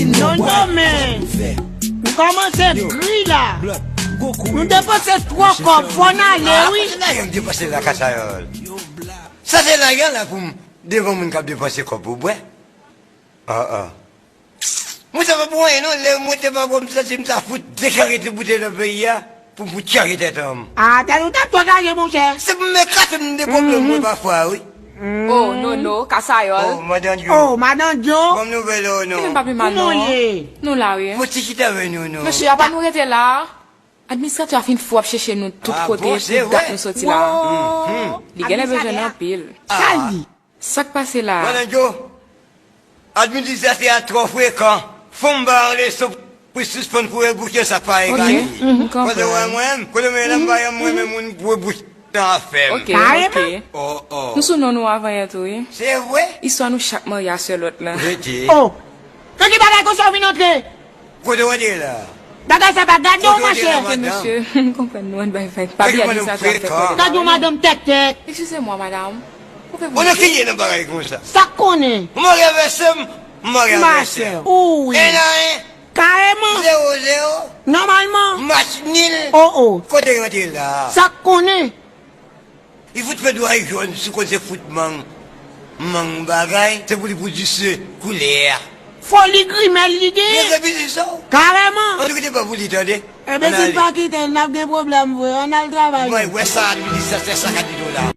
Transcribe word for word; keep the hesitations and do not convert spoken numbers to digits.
Non, non, men. Nou kòmanse gri la. Nou depanse twò kòb, fò n ale, wi. Ah, se lajan m depanse la, Kasayòl. Sa se lajan la pou m devan moun k ap depanse kòb pou bwè. Ah, ah. Mwen, sa pa pou anyen, non. Lè mwen te pa bwè, m santi m ta fout dekarete boutèy nan peyi a pou m fout chanje tèt an m. Ah, tèt ou t ap twò chaje, monchè. Se pou m ekate m de pwoblèm mwen pafwa, wi. Oh, Nono, Kasayòl. Oh, madan Djo. Oh, madan Djo. Bon nouvèl, oh, non. Li menm pa pi mal, non. Kouman w ye? Nou la, wi. Fò ti chita avè nou, non. Mesye, apa nou rete la? Administratè a fin fou ap chèche nou tout kote, tout dat nou soti la. Li genlè bezwen n anpil. Sa l di? Sa k pase la a? Madan Djo, administratè a twò frekan. Fò m ba yon leson pou l sispann kouri bouch nan sa k pa egale. Kote w wè mwen menm? Kote w wè m pa janm renmen moun kouri bouch nan afè m. Ok, ok. Oh, oh. Nou sou non nou avan yè tou, wi. Se vre? Istwa nou chak marye a sè lòt la. Rete. Oh! Nan ki bagay konsa w vin antre? Kote w antre la? Bagay sa pa gade w, machè. Kote w antre la, madanm? Mesye, m konprann nou, ann bay vag. Pa bliye administratè a fè kòlè. Gade yon madanm tèktèk. Eskize mwa, madanm. Ou fè mwen. Ou nan ki ye nan bagay konsa? Sa k konnen? M marye avè sè m, m marye avè sè m. Machè. Wi. En a en. Kareman. Zewo zewo. Nòmalman. Match nil. Oh, oh. Kote w antre la? Sa k konnen? Li fout fè dway jòn, si w konn se fout mang, mang bagay, se pou li pwodui se koulè a. Foli grimèl li gen. Li gen biznis sa w. Karèman. An tou kite pa pou li, tande. Ebyen, si l pa kite l, n ap gen pwoblèm vre. Ann al travay. Mwen, wè sa, li di sa, se sa k ap di nou la.